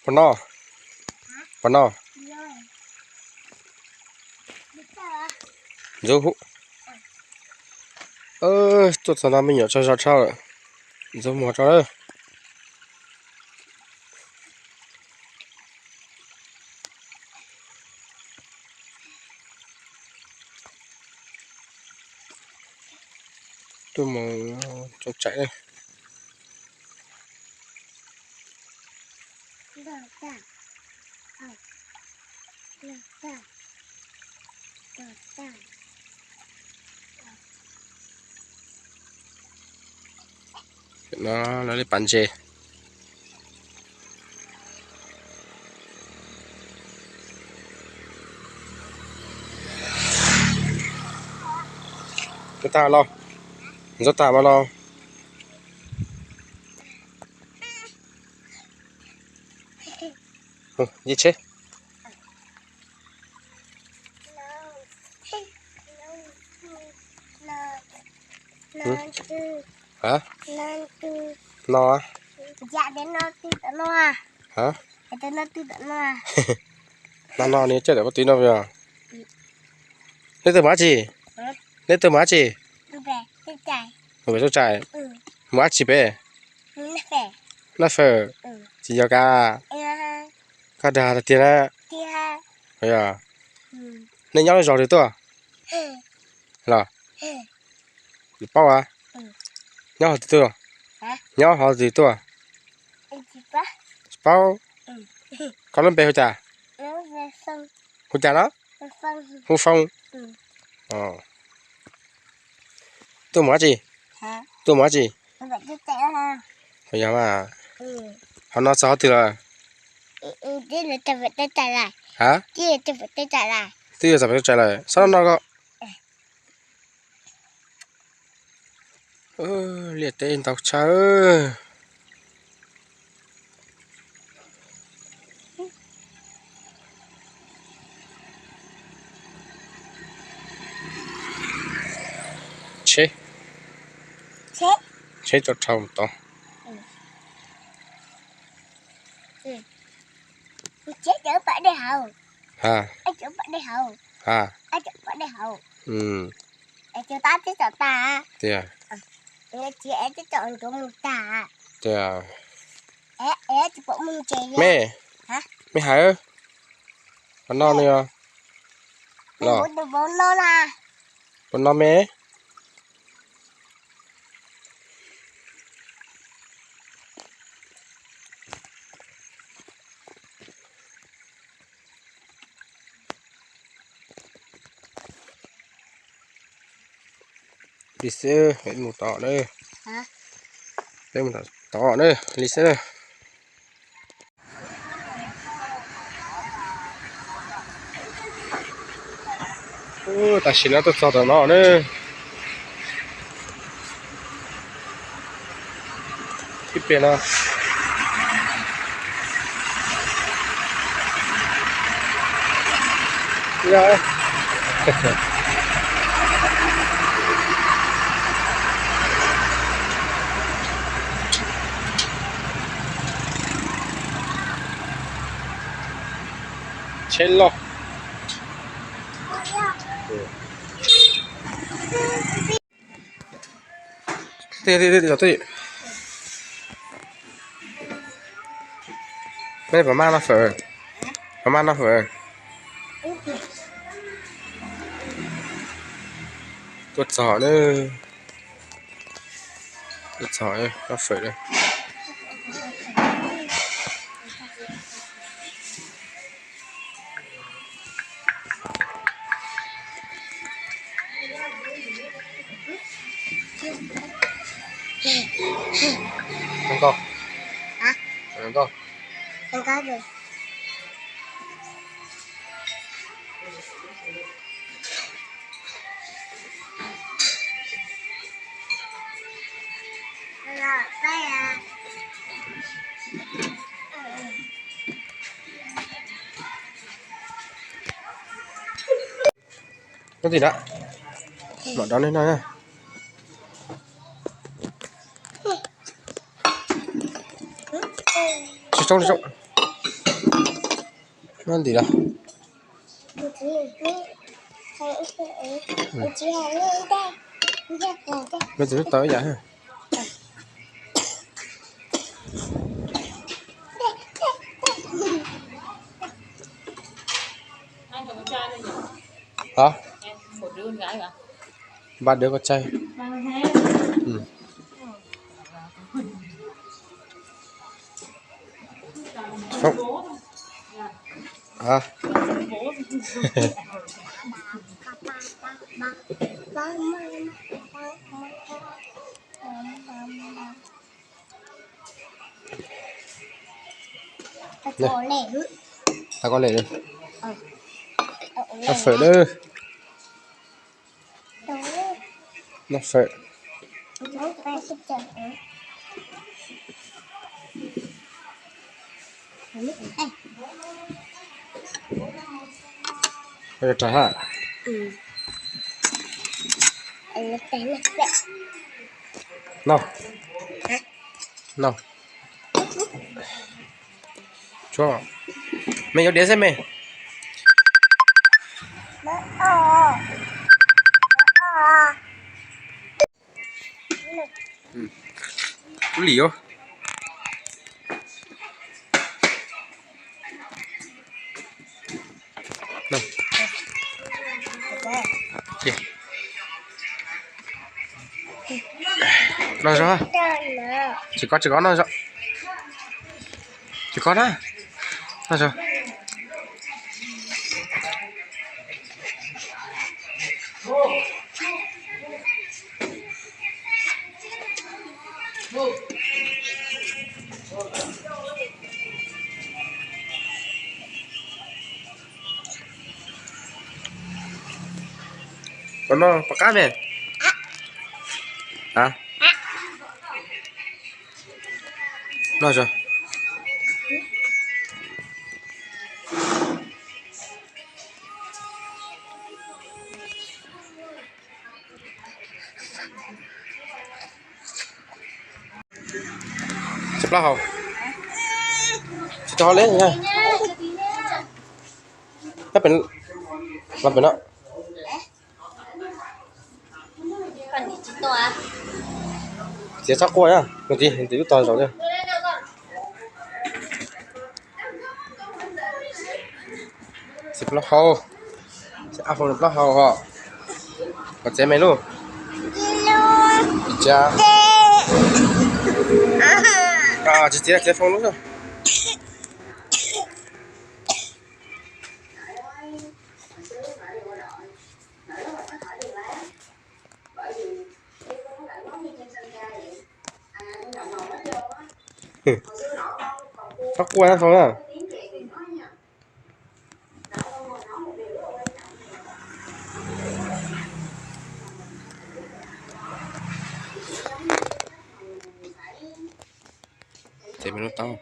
Pom no, pom no. Ntxub hu. Tuaj txog no me nyuam tsaug zog dhau lawm. Ntxub muag tso lawm. Tuaj mus coob tsam. No lawv li pas ntses. Ntxub tag los, ntxub tag mas los. Ntsis tsheb. Hab? No. Hab? No no nws tseem tawm pob tw no yog. Neb tuaj mus dab tsi? Neb tuaj mus dab tsi? Mus pem toj tsaig. Mus dab tsi pem? Noj fawm. Tsis yog ka. Koj dag tiag tiag na. Yog. Nej nyob lub zos twg tuaj? Los, paub a? Nyob hov twg tuaj? Nyob hov twg tuaj? Tsis paub. Koj lub npe hu cas? Hu cas no? Hu Foob. Tuaj mus dab tsi? Tuaj mus dab tsi? Yog mas. Hov no txog hov twg lawm? Hab? Twb yuav txog pem toj tsaig lawm, xob noj ko. Liaj teb ntau tshaj. Tsheb, tsheb tuaj dhau tod. Ha, ha. Tiag. Tiag. Me, me hais, puas noj ne? Los, puas noj me? Li xwb, peb mus tod na. Peb mus tod na, li xwb na. Tam sim no tuaj txog tom no na. Ib pliag no. Tsheb loj. Peb puas maj noj fawm? Puas maj noj fawm? Tuaj txog na. Tuaj txog noj fawm na. Nkauj, nkauj. Nyob tim na, mam rov nej noj na. Tsis tsoob, tsis tsoob. Noj ntim los. Nws txiv tau ib yam. Hả? Ba đứa con trai. Ừ. Không. Hả? Tao có lệ rồi. Ăn phở đó. Ăn phở. Ôi, trời ha. Nọ. Nọ. Cho. Mẹ vô đĩa xem mẹ. Ú lì ú. Noj zog. Tsis kov, tsis kov, noj zog. Tsis kov na. Noj zog. Koj noj pom qab me. A, noj zog. Txiv plaub hau, tsis tau hau li. Los pem no. Txiav txhob quaj na, tus txiv tus tub tog zaum thiab. Txiv plaub hau, txiv ab hau plaub hau ho. Koj txiav me lub. Tsis txiav, txiav foom lub. Txhob quaj na Phong na. Txiav me lub tau.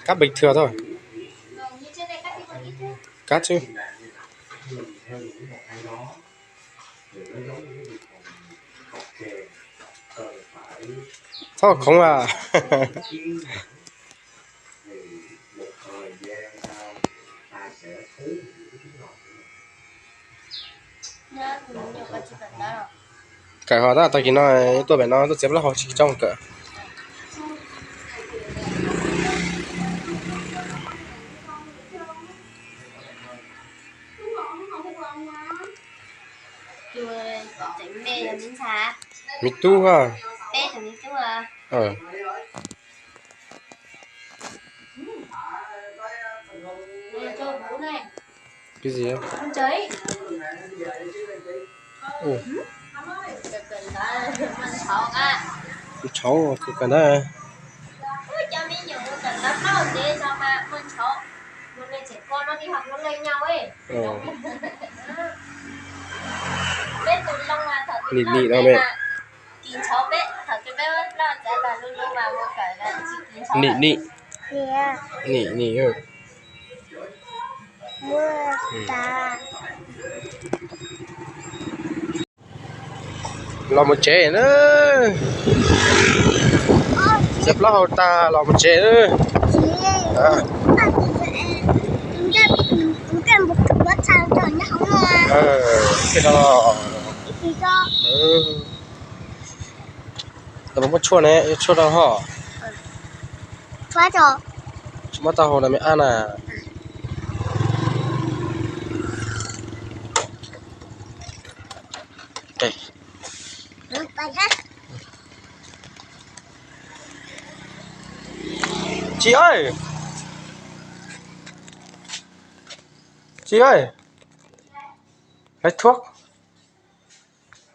Cắt bình thường thôi. Cắt chứ. Txhob khoob a. Kawm ho tab tag kis no tuaj pem no tuaj txiav plaub hau tsis coj kawm. Me tub ha. Cái gì á? Ui. Tshauv, tshauv kawg ntag. Nim nim no me. Nim nim. Nim nim. Los mus tsev na. Txiav plaub hau tag los mus tsev na. Muab tshuaj ne, tshuaj rau hos. Tsis muab tau hauv na me ab na. Tsis ơi, Tsis ơi, hais thuốc.